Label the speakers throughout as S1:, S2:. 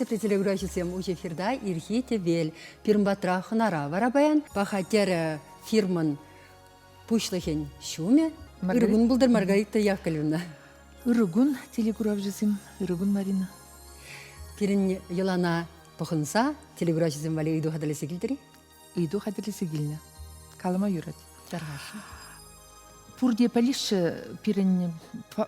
S1: Хисеплӗ телекураҫӑсем, уҫӑ эфирта Ирхи тӗвел. Пирӗн патра хӑнара вара паян Паха тӗрӗ фирмӑн пуҫлӑхӗн ҫумӗ. Ырӑ кун пултӑр, Маргарита Яковлевна.
S2: Ырӑ кун, телекуравҫӑсем. Ырӑ кун, Марина.
S1: Пирӗн йӑлана пӑхӑнса телекуравҫӑсем валли ыйту хатӗрлесе килтӗр-и?
S2: Ыйту хатӗрлесе килнӗ. Калама юрать.
S1: Тархасшӑн.
S2: Пурте пӗлеҫҫӗ, пирӗн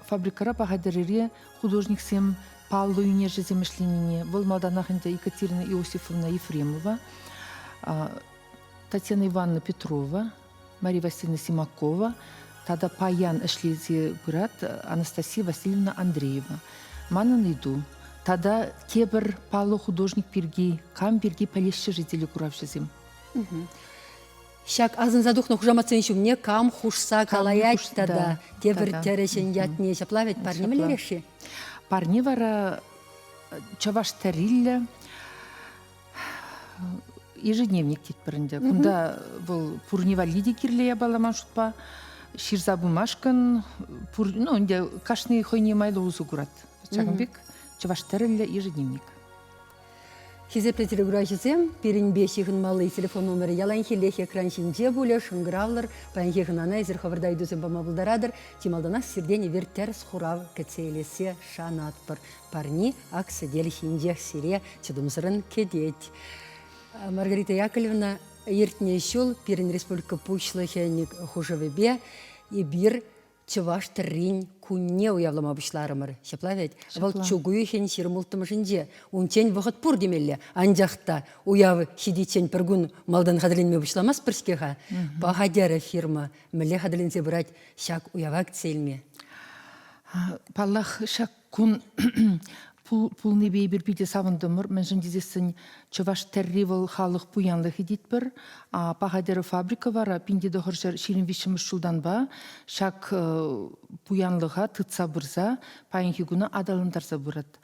S2: фабрикӑра Паха тӗрӗре художниксем паллӑ ӳнерҫӗсем ӗҫленине. Вӑл малтанах ӗнтӗ Екатерина Иосифовна Ефремова, Татьяна Ивановна Петрова, Мария Васильевна Симакова тата паян ӗҫлесе пырать Анастасия Васильевна Андреева. Манӑн ыйту, тата тепӗр паллӑ художник пирки, кам пирки пӗлеҫҫӗ-ши телекуравҫӑсем?
S1: Ҫак асӑнса тухнӑ хушаматсен ҫумне кам хушса калаять тата тепӗр тӗрӗҫӗн ятне ҫапла вӗт парне мӗнлерех-ши?
S2: Парне вара чӑваш тӗрриллӗ ежедневник тетпӗр ӗнтӗ. Кунта вӑл пурне валли те кирлӗ япала ман шутпа. Ҫырса пымашкӑн пур, ну, ӗнтӗ кашни хӑйне майлӑ усӑ курать. Ҫакӑн пек чӑваш тӗрӗллӗ ежедневник.
S1: Хисеплӗ телекуравҫӑсем, пирӗнпе ҫыхӑнмалли телефон номерӗ яланхиллех экран ҫинче пулӗ, шӑнкӑравлӑр. Паянхи хӑнана эсир хӑвӑрта ыйтусем пама пултаратӑр. Чи малтанах сиртен эпир тӗрӗс хурав кӗтсе илессе шанатпӑр. Парни ак сӗтел ҫинчех сире чӑтӑмсӑррӑн кӗтет. Маргарита Яковлевна, иртнӗ ҫул пирӗн республика Пуҫлӑхӗн хушӑвӗпе эпир чӑваш тӗррин кунне уявлама пуҫларӑмӑр. Ҫапла вӗт? Вӑл чӳк уйӑхӗн 26-мӗшӗнче. Унччен вӑхӑт пур темелле. Анчах та уяв ҫитиччен пӗр кун малтан хатӗрленме пуҫламастпӑр-ҫке-ха. Паха терӗ фирма. Мӗнле хатӗрленсе пырать ҫак уява кӗтсе илме?
S2: Паллах, ҫак кун пулнипе эпир питӗ савӑнтӑмӑр, мӗншӗн тесессӗн чӑваш тӗрри вӑл халӑх пуянлӑхӗ тетпӗр. Паха тӗрӗ фабрика вара 1923 ҫултанпа ҫак пуянлӑха тытса пырса паянхи куна аталантарса пырать.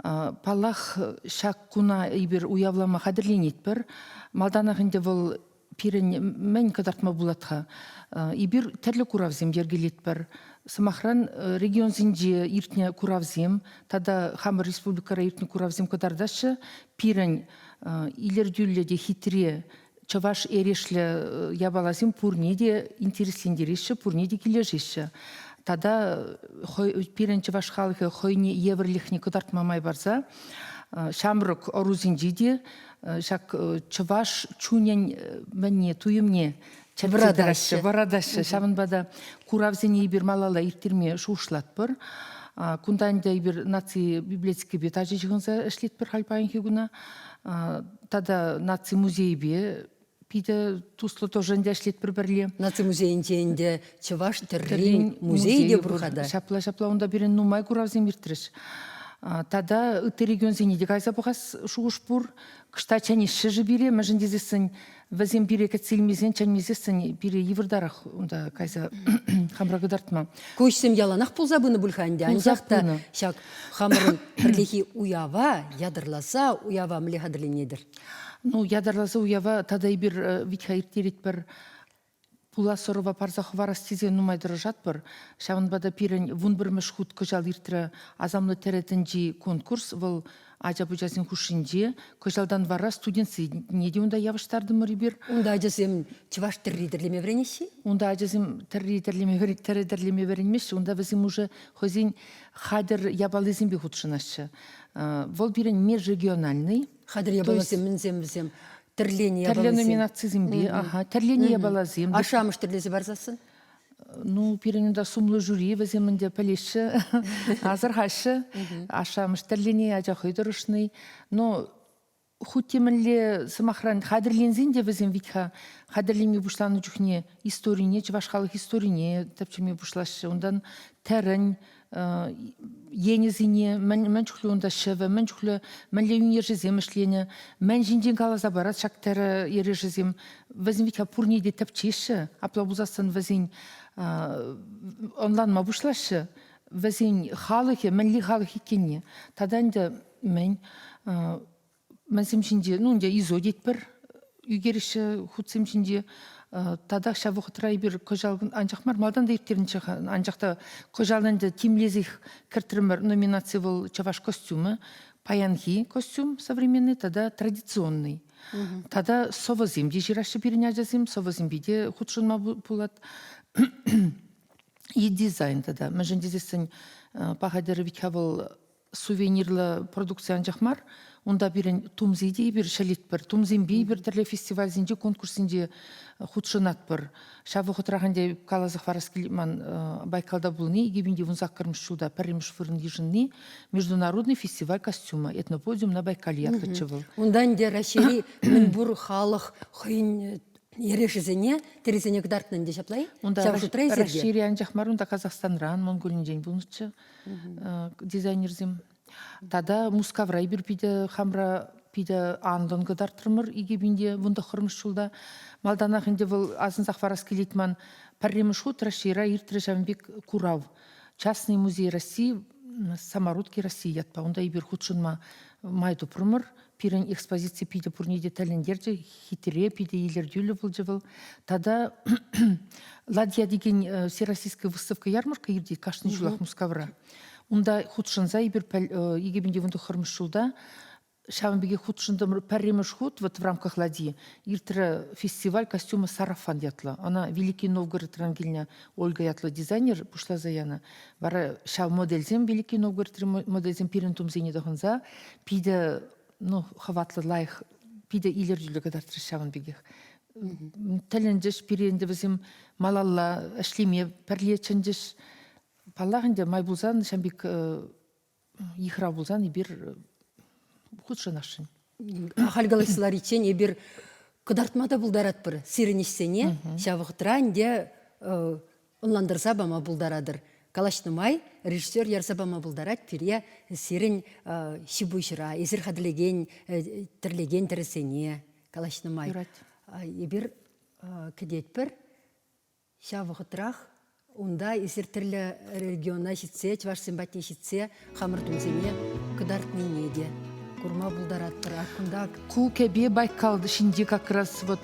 S2: Паллах, ҫак куна эпир уявлама хатӗрленетпӗр. Малтанах ӗнтӗ вӑл пирӗн мӗн кӑтартма пулать-ха? Эпир тӗрлӗ куравсем йӗркелетпӗр. Сӑмахран, регионсенче иртнӗ куравсем тата хамӑр республикӑра иртнӗ куравсем кӑтартаҫҫӗ. Пирӗн илӗртӳллӗ те хитре чӑваш эрешлӗ япаласем пурне те интереслентереҫҫӗ, пурне те килӗшеҫҫӗ. Тата пирӗн чӑваш халӑхӗ хӑйне евӗрлӗхне кӑтартма май парса ҫамрӑк ӑрусенче те ҫак чӑваш чунӗн мӗнне, туйӑмне чӗртсе тӑраҫҫӗ, вӑратаҫҫӗ. Ҫавӑнпа та куравсене эпир малалла ирттерме шухӑшлатпӑр. Кунта ӗнтӗ эпир наци библиотекипе тачӑ ҫыхӑнса ӗҫлетпӗр халь паянхи куна. Тата наци музейӗпе питӗ туслӑ тоже ӗнтӗ ӗҫлетпӗр пӗрле.
S1: Наци музейӗнче ӗнтӗ чӑваш тӗррин музейӗ те пур-ха та.
S2: Ҫапла, ҫапла унта пирӗн нумай куравсем иртрӗҫ. Тата ытти регионсене те кайса пӑхас шухӑш пур. Кӑшта чӗнеҫҫӗ-ши пире, мӗншӗн тесессӗн вӗсем пире кӗтсе илмесен, чӗнмесессӗн пире йывӑртарах унта кайса хамӑра кӑтартма.
S1: Ку ӗҫсем яланах пулса пынӑ пуль-ха ӗнтӗ, анчах та ҫак хамӑрӑн пӗрлехи уява ятарласа уява мӗнле хатӗрленетӗр?
S2: Ну, ятарласа уява тата эпир витха ирттеретпӗр. Пулас ӑрӑва парса хӑварас тесе нумай тӑрӑшатпӑр. Ҫавӑнпа та пирӗн 11-мӗш хут кӑҫал иртрӗ Асамлӑ тӗрӗ тӗнчи конкурс. Вӑл ача-пӑчасен хушшинче. Кӑҫалтан вара студентсене те унта явӑҫтартӑмӑр эпир.
S1: Унта ачасем чӑваш тӗрри тӗрлеме вӗренеҫҫӗ?
S2: Унта ачасем тӗрри тӗрлеме, тӗрӗ тӗрлеме вӗренмеҫҫӗ. Унта вӗсем уже хӑйсен хатӗр япалисемпе хутшӑнаҫҫӗ. Вӑл пирӗн межрегиональный.
S1: Хатӗр япаласем мӗнсем вӗсем? Тӗрленӗ
S2: япаласем. Тӗрлӗ номинацисемпе, ага, тӗрленӗ япаласем.
S1: Ашшӗ-амӑш тӗрлесе парсассӑн?
S2: Ну, пирӗн унта сумлӑ жюри, вӗсем ӗнтӗ пӗлеҫҫӗ, асӑрхаҫҫӗ. Ашшӗ-амӑш тӗрлени, ача хӑй тӑрӑшни. Но хуть те мӗнле, сӑмахран, хатӗрленсен те вӗсем вит-ха хатӗрленме пуҫланӑ чухне историне, чӑваш халӑх историне тӗпчеме пуҫлаҫҫӗ. Унтан тӗрӗн енӗсене, мӗн чухлӗ унта ҫӗвӗ, мӗн чухлӗ мӗнле ӳнерҫӗсем ӗҫленӗ, мӗн ҫинчен каласа парать ҫак тӗрӗ эрешӗсем. Вӗсем вит-ха пурне те тӗпчеҫҫӗ. Апла пулсассӑн вӗсен ӑнланма пуҫлаҫҫӗ. Вӗсен халӑхӗ мӗнле халӑх иккенне. Тата ӗнтӗ мӗн мӗнсем ҫинче, ну, ӗнтӗ ИСО тетпӗр, ӳкереҫҫӗ хутсем ҫинче. Татах ҫав вӑхӑтра эпир кӑҫал анчах мар, малтан та ирттернӗччӗ-ха, анчах та кӑҫал ӗнтӗ тимлесех кӗртрӗмӗр номинаци вӑл чӑваш костюмӗ. Паянхи костюм современный тата традиционный. Тата сӑвӑсем те ҫыраҫҫӗ пирӗн ачасем, сӑвӑсемпе те хутшӑнма пулать. И дизайн тата. Мӗншӗн тесессӗн паха тӗрӗ вӗт-ха вӑл сувенирлӑ продукци анчах мар. Унта пирӗн тумси те эпир ҫӗлетпӗр. Тумсемпе эпир тӗрлӗ фестивальсенче, конкурссенче хутшӑнатпӑр. Ҫав вӑхӑтрах ӗнтӗ каласа хӑварас килет ман Байкалта пулни 2018 ҫулта пӗрремӗш вырӑн йышӑнни Международный фестиваль костюма «Этноподиум на Байкале» ятлӑччӗ вӑл.
S1: Унта ӗнтӗ Раҫҫейри мӗнпур халӑх хӑйӗн эрешӗсене, тӗрисене кӑтартнӑ ӗнтӗ ҫапла-и?
S2: Унта
S1: Ҫав шутра эсир те?
S2: Раҫҫейре анчах мар, унта Казахстанран, Монголинчен пулнӑччӗ дизайнерсем. Тата Мускавра эпир питӗ хамра питӗ анлӑн кӑтартрӑмӑр 2019 ҫулта. Малтанах ӗнтӗ вӑл асӑнсах хӑварас килет ман. Пӗрремӗш хут Раҫҫейра иртрӗ ҫавӑн пек курав. Частный музей России Самородки России ятпа. Унта эпир хутшӑнма май тупрӑмӑр. Пирӗн экспозици питӗ пурне те тӗлӗнтерчӗ, хитре, питӗ илӗртӳллӗ пулчӗ вӑл. Тата Ладья текен всероссийская выставка ярмарка иртет кашни ҫулах Мускавра. Унта хутшӑнса эпир 2019 ҫулта ҫавӑн пекех хутшӑнтӑмӑр пӗрремӗш хут вот в рамках Ладьи иртрӗ фестиваль костюма «Сарафан» ятлӑ. Ӑна Великий Новгородран килнӗ Ольга ятлӑ дизайнер пуҫласа янӑ. Вара ҫав модельсем, Великий Новгородри модельсем пирӗн тумсене тӑхӑнса питӗ ну, хӑватлӑ, лайӑх, питӗ илӗртӳллӗ кӑтартрӗҫ ҫавӑн пекех. Тӗлӗнчӗҫ пире ӗнтӗ вӗсем малалла ӗҫлеме пӗрле чӗнчӗҫ. Паллах ӗнтӗ, май пулсан ҫавӑн пек йыхрав пулсан эпир хутшӑнасшӑн.
S1: Ахаль калаҫса лариччен эпир кӑтартма та пултаратпӑр сирӗн ӗҫсене. Ҫав вӑхӑтра ӗнтӗ ӑнлантарса пама пултаратӑр. Калаҫнӑ май режиссер ярса пама пултарать пире сирӗн ҫи-пуҫра, эсир хатӗрлекен, тӗрлекен тӗрӗсене калаҫнӑ май.
S2: Юрать.
S1: Эпир кӗтетпӗр. Ҫав вӑхӑтрах унта эсир тӗрлӗ региона ҫитсе, чӑвашсем патне ҫитсе хамӑр тумсене кӑтартнине те курма пултаратпӑр. Ак кунта
S2: Ку кӗпе Байкал ҫинче как раз вот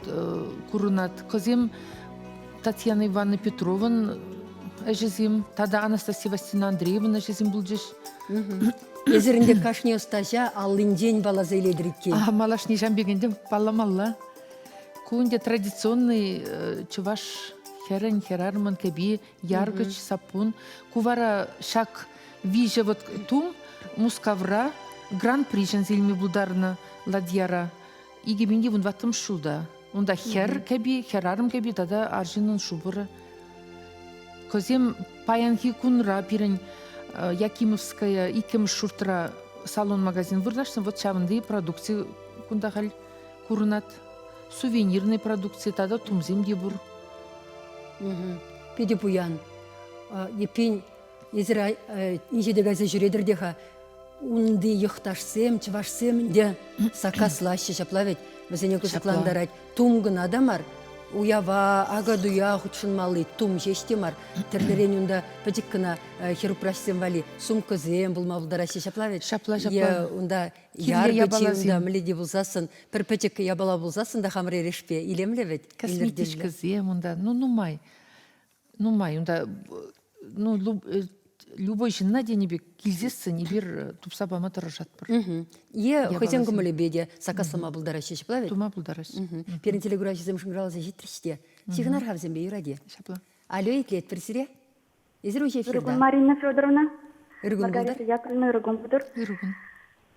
S2: курӑнать. Кӑсем Татьяна Ивановна Петрован ӗҫӗсем тата Анастасия Васильевна Андрееван ӗҫӗсем пулчӗҫ.
S1: Эсир ӗнтӗ кашни ӑстаҫа аллинчен палласа илетӗр иккен.
S2: Малашне ҫам пек ӗнтӗ палламалла. Ку ӗнтӗ традиционный чӑваш хӗрӗн, хӗрарӑмӑн кӗпи, яркӑч, саппун. Ку вара ҫак виҫӗ вот тум Мускавра гран-при ҫӗнсе илме пултарнӑ ладьяра 2014 ҫулта. Унта хӗр кӗпи, хӗрарӑм кӗпи тата арҫыннӑн шупӑрӗ. Кӑсем паянхи кунра пирӗн Якимовская иккӗмӗш ҫуртра салон-магазин вырнаҫнӑ. Вот ҫавӑнти продукци кунта халь курӑнать. Сувенирный продукци тата тумсем те пур.
S1: Питӗ пуян. Эппин, эсир инҫете кайса ҫӳретӗр те-ха. Унти йӑхташсем, чӑвашсем ӗнтӗ саккаслаҫҫӗ ҫапла вӗт. Вӗсене кӑсӑклантарать. Тум кӑна та мар, уява, акатуя хутшӑнмалли тум ҫеҫ те мар. Тӗрлӗрен унта пӗчӗк кӑна хӗрупраҫсем валли сумкӑсем пулма пултараҫҫӗ ҫапла вӗт.
S2: Ҫапла, ҫапла.
S1: Е унта Яркӑчи унта мӗнле те пулсассӑн, пӗр пӗчӗк япала пулсассӑн та хамӑр эрешпе илемлӗ вӗт.
S2: Косметичкӑсем унта, ну нумай. Нумай унта, ну, любой ҫынна тенӗ пек килсессӗн эпир тупса пама тӑрӑшатпӑр.
S1: Е хӑйсен кӑмӑлӗпе те саккаслама пултараҫҫӗ, ҫапла вӗт?
S2: Тума пултараҫҫӗ.
S1: Пирӗн телекураҫӑсем шӑнкӑравласа ҫитрӗҫ те. Ҫыхӑнар-ха вӗсемпе, юрать-и?
S2: Ҫапла.
S1: Алло, итлетпӗр сире. Эсир уҫӑ эфирта.
S3: Ырӑ кун, Марина Федоровна.
S1: Ырӑ кун
S3: Маргарита Яковлевна, ырӑ кун пултӑр.
S2: Ырӑ кун.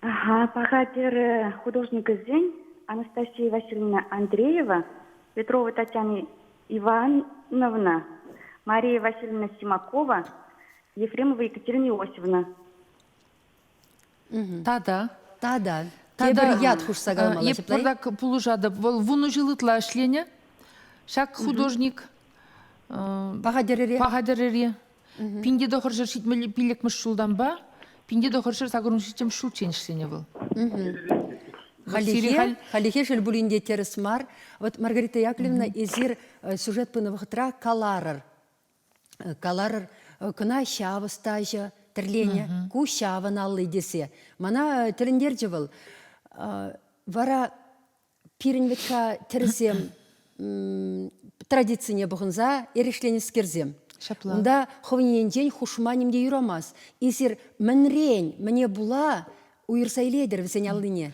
S3: Ага, паха тӗрӗ художникӗсен Анастасия Васильевна Андреева, Петрова Татьяна Ивановна, Мария Васильевна Симакова, Ефремова Екатерина Иосифовна.
S2: Тата.
S1: Тата. Тепӗр ят хушса каламалла
S2: Эп
S1: ҫапла-и?
S2: пӑртак пулӑшатӑп. Вӑл вунӑ ҫул ытла ӗҫленӗ. Ҫак художник
S1: Паха тӗрӗре.
S2: Паха тӗрӗре. 1975 ҫултанпа 1987 ҫулччен ӗҫленӗ вӑл.
S1: Халлӗхе, халлӗхе шел пулин те тӗрӗс мар. Вот, Маргарита Яковлевна, эсир сюжет пынӑ вӑхӑтра каларӑр. Каларӑр, кӑна ҫав ӑстаҫӑ тӗрленӗ, ку ҫавӑн алли тесе. Мана тӗлӗнтерчӗ вӑл. Вара пирӗн вӗт-ха тӗрӗсем традицине пӑхӑнса эрешленӗскерсем.
S2: Ҫапла.
S1: Унта хӑвӑн енчен хушма ним те юрамасть. Эсир мӗнрен, мӗне пула. уйӑрса илетӗр вӗсен аллине?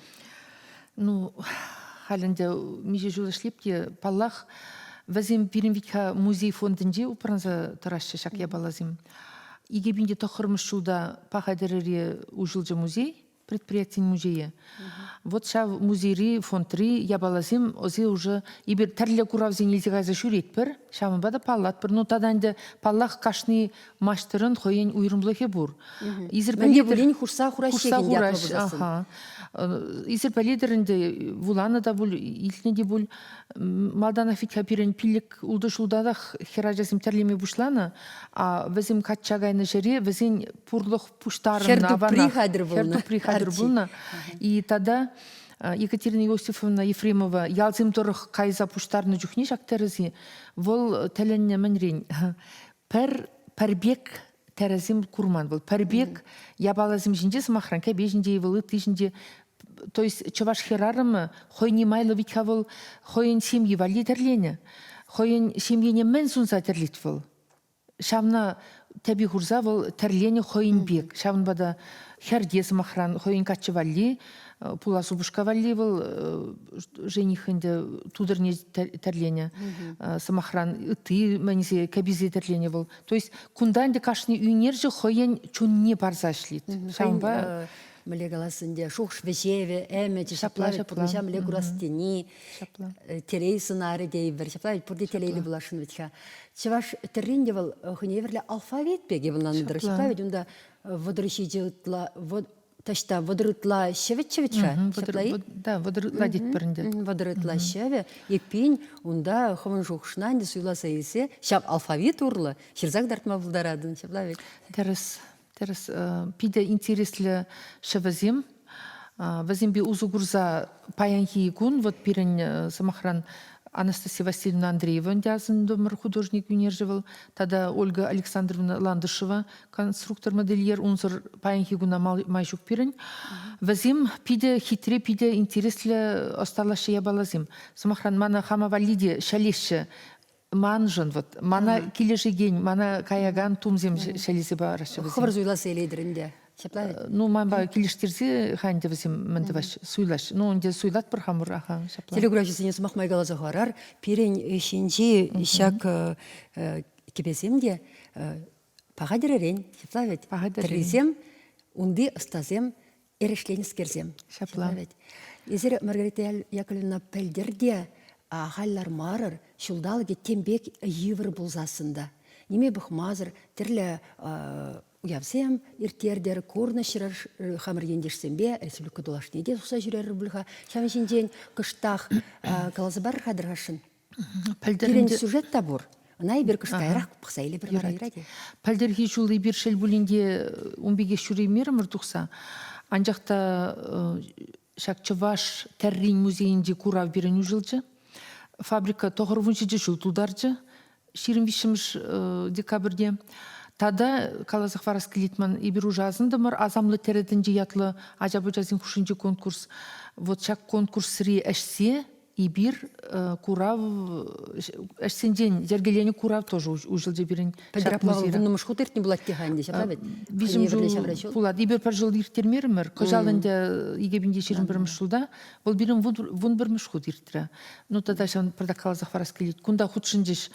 S2: Ну, халь ӗнтӗ миҫе ҫул ӗҫлеп те, паллах, вӗсем пирӗн вит-ха музей фондӗнче упранса тӑраҫҫӗ ҫак япаласем. 2009 ҫулта Паха тӗрӗре уҫӑлчӗ музей, предприятин музейӗ. Вот ҫав музейри фондри япаласем ӑсе уже эпир тӗрлӗ куравсене илсе кайса ҫӳретпӗр, ҫавӑнпа та паллатпӑр. Ну тата ӗнтӗ паллах кашни маҫтӑрӑн хӑйӗн уйрӑмлӑхӗ пур.
S1: Исӗр Мӗн те пулин хушса хураҫҫӗ
S2: хушса Аха. Исӗр пӗлетӗр ӗнтӗ, вуланӑ та пуль, илтнӗ те пуль. Малтанах вит-ха пирӗн пилӗк-ултӑ ҫултанах хӗрачасем тӗрлеме пуҫланӑ, а вӗсем качча кайнӑ ҫӗре вӗсен пурлӑх пуҫтарӑннӑ
S1: Хӗр тупри хатӗр пулнӑ.
S2: Хӗр тупри хатӗр пулнӑ. И тата Екатерина Иосифовна Ефремова ялсем тӑрӑх кайса пуҫтарнӑ чухне ҫак тӗрӗсе вӑл тӗлӗннӗ мӗнрен пӗр пӗр пек тӗрӗсем курман вӑл. Пӗр пек япаласем ҫинче, сӑмахран, кӗпе ҫинче вӑл ытти ҫинче. То есть чӑваш хӗрарӑмӗ хӑйне майлӑ вит-ха вӑл хӑйӗн ҫемйи валли тӗрленӗ. Хӑйӗн ҫемйине мӗн сунса тӗрлет вӑл? Ҫавна тӗпе хурса вӑл тӗрленӗ хӑйӗн пек. Ҫавӑнпа та хӗрте, сӑмахран, хӑйӗн каччӑ валли, пулас упӑшка валли вӑл жених ӗнтӗ тутӑрне тӗрленӗ. Сӑмахран, ытти мӗнсе кӗписе тӗрленӗ вӑл. То есть кунта ӗнтӗ кашни ӳнерҫӗ хӑйӗн чунне парса ӗҫлет.
S1: Ҫавӑнпа мӗнле калас ӗнтӗ, шухӑш вӗҫевӗ, ӗмӗчӗ ҫапла, пурнӑҫа мӗнле курас тени, телей сӑнарӗ тейӗпӗр. Ҫапла пурте телейлӗ пуласшӑн вӗт-ха. Чӑваш тӗррин те вӑл хӑйне евӗрлӗ алфавит пек ӑнланнӑ-тӑр. Ҫапла вӗт унта 37 ытла таҫта 30 ытла ҫӗвӗччӗ вӗт-ха. Ҫапла-и?
S2: Да, 30 ытла тетпӗр ӗнтӗ.
S1: 30 ытла ҫӗвӗ. Эппин, унта хӑвӑн шухӑшна ӗнтӗ суйласа илсе ҫав алфавит урлӑ ҫырса кӑтартма пултаратӑн. Ҫапла вӗт?
S2: Тӗрӗс. Тӗрӗс. Питӗ интереслӗ ҫӗвӗсем. Вӗсемпе усӑ курса паянхи кун вот пирӗн, сӑмахран, Анастасия Васильевна Андреева ӗнтӗ асӑнтӑмӑр художник-ӳнерҫӗ вӑл тата Ольга Александровна Ландышева конструктор-модельер унсӑр паянхи куна май ҫук пирӗн. Вӗсем питӗ хитре, питӗ интереслӗ ӑсталаҫҫӗ япаласем. Сӑмахран, мана хама валли те ҫӗлеҫҫӗ маншӑн вот мана килӗшекен, мана каякан тумсем ҫӗлесе параҫҫӗ вӗсем.
S1: Хӑвӑр суйласа илетӗр ӗнтӗ. Ҫапла
S2: Ну, манпа килӗштерсе ха ӗнтӗ вӗсем мӗн тӑваҫҫӗ, суйлаҫҫӗ. Ну, ӗнтӗ суйлатпӑр хамӑр, аха, ҫапла.
S1: Телекуравҫӑсене сӑмах май каласа хӑварар. Пирӗн ҫинчи ҫак кӗпесем те паха тӗрӗрен, ҫапла вӗт?
S2: Паха тӗрӗрен.
S1: Тӗррисем унти ӑстасем эрешленӗскерсем.
S2: Ҫапла.
S1: Вӗт. Эсир, Маргарита Яковлевна, пӗлтӗр те ахаль лармарӑр, ҫулталӑкӗ тем пек йывӑр пулсассӑн та. Ниме пӑхмасӑр тӗрлӗ уявсем ирттертӗр, курнӑҫрӑр хамӑр ентешсемпе, республика тулашне те тухса ҫӳрерӗр пуль-ха. Ҫавӑн ҫинчен кӑштах каласа парӑр-ха тӑрхасшӑн. Пирӗн сюжет та пур. Ӑна эпир кӑшт каярах пӑхса илӗпӗр вара юрать-и?
S2: Пӗлтӗрхи ҫул эпир шел пулин те ун пекех ҫӳреймерӗмӗр тухса. Анчах та ҫак Чӑваш тӗррин музейӗнчи курав пирӗн уҫӑлчӗ. Фабрика 97 ҫул тултарчӗ. 23 декабрьте. Тата каласа хӑварас килет ман, эпир уже асӑнтӑмӑр Асамлӑ тӗрӗ тӗнчи ятлӑ ача-пӑчасен хушшинчи конкурс. Вот ҫак конкурсри ӗҫсе эпир курав ӗҫсенчен йӗркеленӗ курав тоже уҫӑлчӗ пирӗн.
S1: Пӗлтӗр апла вӑл вуннӑмӗш хут иртнӗ пулать те-ха ӗнтӗ, ҫапла вӗт?
S2: Виҫӗм ҫул пулать. Эпир пӗр ҫул ирттермерӗмӗр. Кӑҫал ӗнтӗ 2021 ҫулта вӑл пирӗн вунпӗрмӗш хут иртрӗ. Ну тата ҫавӑн пӗртак каласа хӑварас килет. Кунта хутшӑнчӗҫ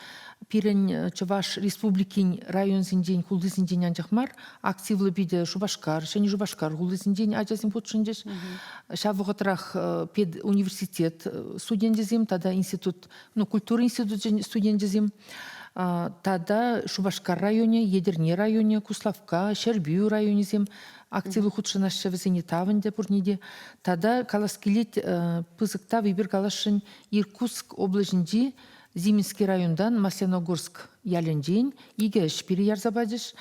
S2: пирӗн Чӑваш Республикин районсенчен, хулисенчен анчах мар, активлӑ питӗ Шупашкар, Ҫӗнӗ Шупашкар хулисенчен ачасем хутшӑнчӗҫ. Ҫав вӑхӑтрах педуниверситет студенчӗсем тата институт, ну, культура институчӗн студенчӗсем тата Шупашкар районӗ, Етӗрне районӗ, Куславкка, Ҫӗрпӳ районӗсем активлӑ хутшӑнаҫҫӗ вӗсене тав ӗнтӗ пурне те. Тата калас килет, пысӑк тав эпир каласшӑн Иркутск облаҫӗнчи Зиминский районтан Масляногорск ялӗнчен икӗ ӗҫ пире ярса пачӗҫ.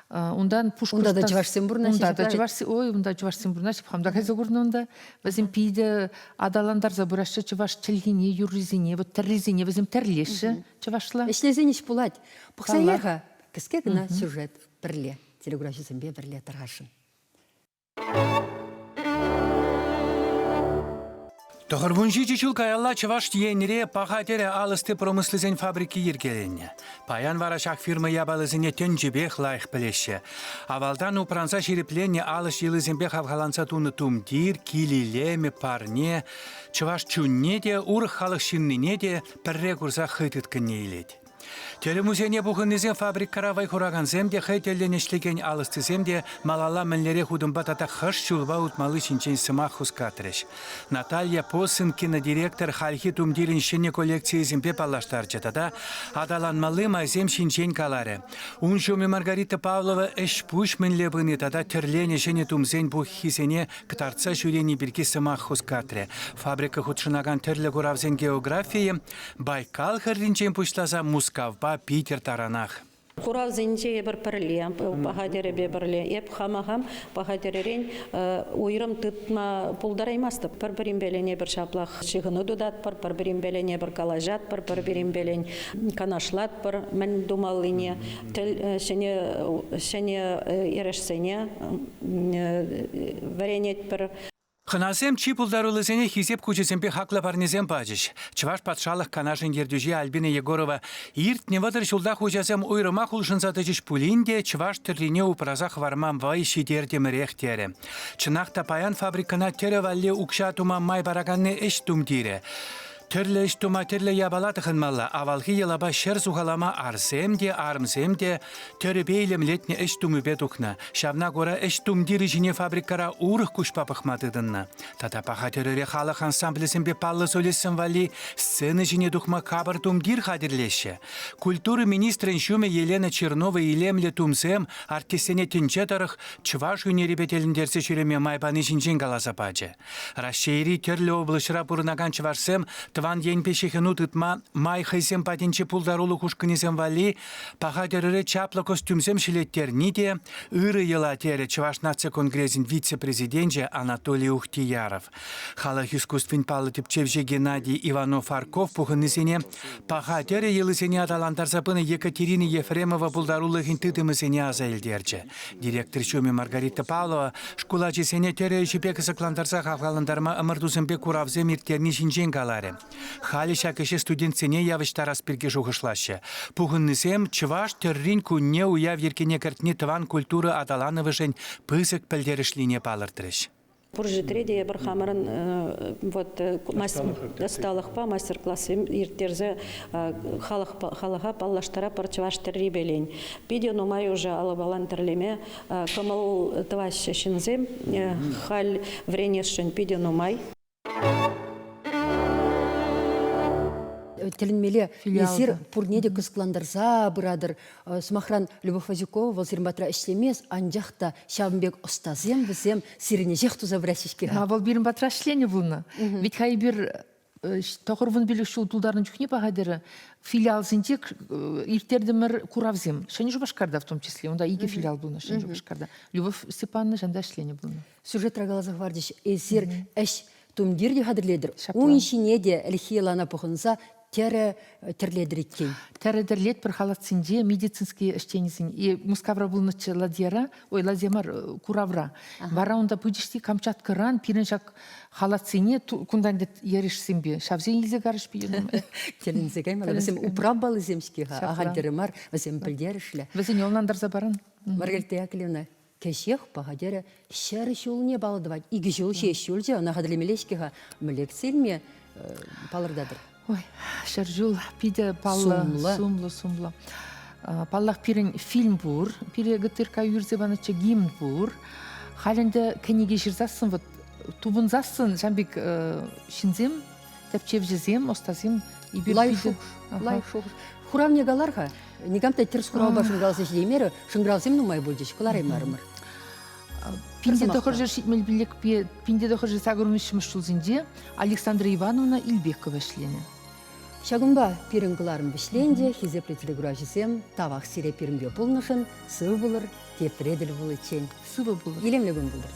S2: Унтан
S1: Пушкӑртстан... Унта та чӑвашсем пурӑнаҫҫӗ.
S2: Унта та чӑвашсем, ой, унта чӑвашсем пурӑнаҫҫӗ, хам та кайса курнӑ унта. Вӗсем питӗ аталантарса пыраҫҫӗ чӑваш чӗлхине, юррисене, вот тӗррисене вӗсем тӗрлеҫҫӗ чӑвашла.
S1: Ӗҫлесен ӗҫ пулать. Пӑхса илер-ха кӗске кӑна сюжет пӗрле, телекуравҫӑсемпе пӗрле тархасшӑн.
S4: 97 ҫул каялла Чӑваш Енре Паха тӗрӗ ал ӑсти промыслисен фабрики йӗркеленнӗ. Паян вара ҫак фирма япалисене тӗнчипех лайӑх пӗлеҫҫӗ. Авалтан упранса ҫирӗпленнӗ ал ӗҫ йӑлисемпе хавхаланса тунӑ тумтир, кил илемӗ, парне чӑваш чунне те, урӑх халӑх ҫыннине те пӗрре курса хӑй тыткӑнне илет. Тӗрӗмусене пухӑннисем фабрикӑра вӑй хуракансем те, хӑй тӗллӗн ӗҫлекен алӑстисем те малалла мӗнлерех утӑмпа тата хӑш ҫулпа утмалли ҫинчен сӑмах хускатрӗҫ. Наталья Посынкина директор хальхи тумтирӗн ҫӗнӗ коллекцийӗсемпе паллаштарчӗ тата аталанмалли майсем ҫинчен каларӗ. Ун ҫумӗ Маргарита Павлова ӗҫ-пуҫ мӗнле пыни тата тӗрленӗ ҫӗнӗ тумсен пуххисене кӑтартса ҫӳрени пирки сӑмах хускатрӗ. Фабрика хутшӑнакан тӗрлӗ куравсен географийӗ Байкал хӗрринчен пуҫласа Мускавпа Питӗр таранах.
S5: Куравсенче эпир пӗрле, паха тӗрӗпе пӗрле. Эп хама хам паха тӗрӗрен уйрӑм тытма пултараймастӑп. Пӗр-пӗринпелен эпир ҫаплах ҫыхӑну тытатпӑр, пӗр-пӗринпелен эпир калаҫатпӑр, пӗр-пӗринпелен канашлатпӑр мӗн тумаллине, ҫӗнӗ ҫӗнӗ эрешсене вӗренетпӗр.
S4: Хӑнасем чи пултаруллисене хисеп хучӗсемпе хаклӑ парнесем пачӗҫ. Чӑваш патшалӑх канашӗн ертӳҫи Альбина Егорова иртнӗ 30 ҫулта хуҫасем уйрӑмах улшӑнса тӑчӗҫ пулин те чӑваш тӗррине упраса хӑварма вӑй ҫитертӗмӗрех терӗ. Чӑнах та паян фабрикӑна тӗрӗ валли укҫа тума май параканни ӗҫ тумтирӗ. Тӗрлӗ ӗҫ тума тӗрлӗ япала тӑхӑнмалла. Авалхи йӑлапа ҫӗр сухалама арсем те, арӑмсем те тӗрӗпе илемлетнӗ ӗҫ тумӗпе тухнӑ. Ҫавна кура ӗҫ тумтирӗ ҫине фабрикӑра урӑх куҫпа пӑхма тытӑннӑ. Тата паха тӗрӗре халӑх ансамблӗсемпе паллӑ солистсем валли сцена ҫине тухма капӑр тумтир хатӗрлеҫҫӗ. Культура министрӗн ҫумӗ Елена Чернова илемлӗ тумсем артистсене тӗнче тӑрӑх чӑваш ӳнерӗпе тӗлӗнтерсе ҫӳреме май пани ҫинчен каласа пачӗ. Раҫҫейри тӗрлӗ облаҫра пурӑнакан чӑвашсем тӑван енпе ҫыхӑну тытма май хӑйсем патӗнчи пултарулӑх ушкӑнӗсем валли паха тӗрӗре чаплӑ костюмсем ҫӗлеттерни те ырӑ йӑла терӗ Чӑваш наци конгресӗн вице-президенчӗ Анатолий Ухтияров. Халӑх искусствин паллӑ тӗпчевҫи Геннадий Иванов-Арков пухӑннисене паха тӗрӗ йӑлисене аталантарса пынӑ Екатерина Ефремова пултарулӑхӗн тытӑмӗсене аса илтерчӗ. Директор ҫумӗ Маргарита Павлова шкул ачисене тӗрӗ ӗҫӗпе кӑсӑклантарса хавхалантарма ӑмӑртусемпе куравсем ирттерни ҫинчен каларӗ. Халӗ ҫак ӗҫе студентсене явӑҫтарас пирки шухӑшлаҫҫӗ. Пухӑннисем чӑваш тӗррин кунне уяв йӗркине кӗртни тӑван культура аталанӑвӗшӗн пысӑк пӗлтерӗшлине палӑртрӗҫ.
S5: Пур ҫӗрте те эпир хамӑрӑн вот ӑсталӑхпа мастер-классем ирттерсе халӑха паллаштаратпӑр чӑваш тӗррипелен. Питӗ нумай уже алӑпалан тӗрлеме кӑмӑл тӑваҫҫӗ ҫынсем. Халь вӗренесшӗн питӗ нумай.
S1: Тӗлӗнмелле, эсир пурне те кӑсӑклантарса пыратӑр. Сӑмахран, Любовь Вазюкова вӑл сирӗн патра ӗҫлемест, анчах та ҫавӑн пек ӑстасем вӗсем сирӗн ӗҫех туса пыраҫҫӗ-ҫке-ха.
S2: Вӑл пирӗн патра ӗҫленӗ пулнӑ. Ведь-ха эпир 95 ҫул тултарнӑ чухне паха терӗ, филиалсенче ирттертӗмӗр куравсем. Ҫӗнӗ Шупашкарта в том числе. Унта икӗ филиал пулнӑ Ҫӗнӗ Шупашкарта. Любовь Степановна ҫанта ӗҫленӗ пулнӑ.
S1: Сюжетра каласа хӑварчӗҫ, эсир ӗҫ тумтир те хатӗрлетӗр, ун ҫине те ӗлӗкхи йӑлана пӑхӑнса тӗрӗ тӗрлетӗр иккен.
S2: Тӗрӗ тӗрлетпӗр халатсенче медицинский ӗҫченӗсен. И Мускавра пулнӑччӗ ладьяра, ой, ладья мар, куравра. Вара унта пычӗҫ те Камчаткӑран пирӗн ҫак халатсене кунтан ерешсемпе ҫавсен илсе карӗҫ пирӗн.
S1: Тӗлӗнсе каймалла. Вӗсем управ паллисем-ҫке-ха, ахаль тӗрӗ мар, вӗсем пӗлтерӗшлӗ.
S2: Вӗсене ӑнлантарса паран.
S1: Маргарита Яковлевна, кӗҫех паха терӗ, ҫӗр ҫулне паллӑ тӑвать. Икӗ ҫул ҫеҫ юлчӗ, ӑна хатӗрлемелле-ҫке-ха. Мӗнле кӗтсе илме палӑртатӑр?
S2: Ой, ҫӗр ҫул питӗ паллӑ, сумлӑ, сумлӑ, сумлӑ. Паллах, пирӗн фильм пур, пире ГТРК ӳрсе панӑччӗ гимн пур. Халь ӗнтӗ кӗнеке ҫырсассӑн вот тупӑнсассӑн ҫав пек ҫынсем, тӗпчевҫӗсем, ӑстасем эпир
S1: лайӑх шухӑш, лайӑх шухӑш. Хуравне калар-ха. Никам та тӗрӗс хуравпа шӑнкӑравласа ҫитеймерӗ. Шӑнкӑравсем нумай пулчӗҫ, кӑлараймарӑмӑр.
S2: 1975-пе 1983 ҫулсенче Александра Ивановна Ильбекова ӗҫленӗ.
S1: Ҫакӑнпа пирӗн кӑларӑм вӗҫленчӗ. Хисеплӗ телекуравҫӑсем, тавах сире пирӗнпе пулнӑшӑн. Сывӑ пулӑр, тепре тӗл пуличчен.
S2: Сывӑ пулӑр.
S1: Илемлӗ кун пултӑр.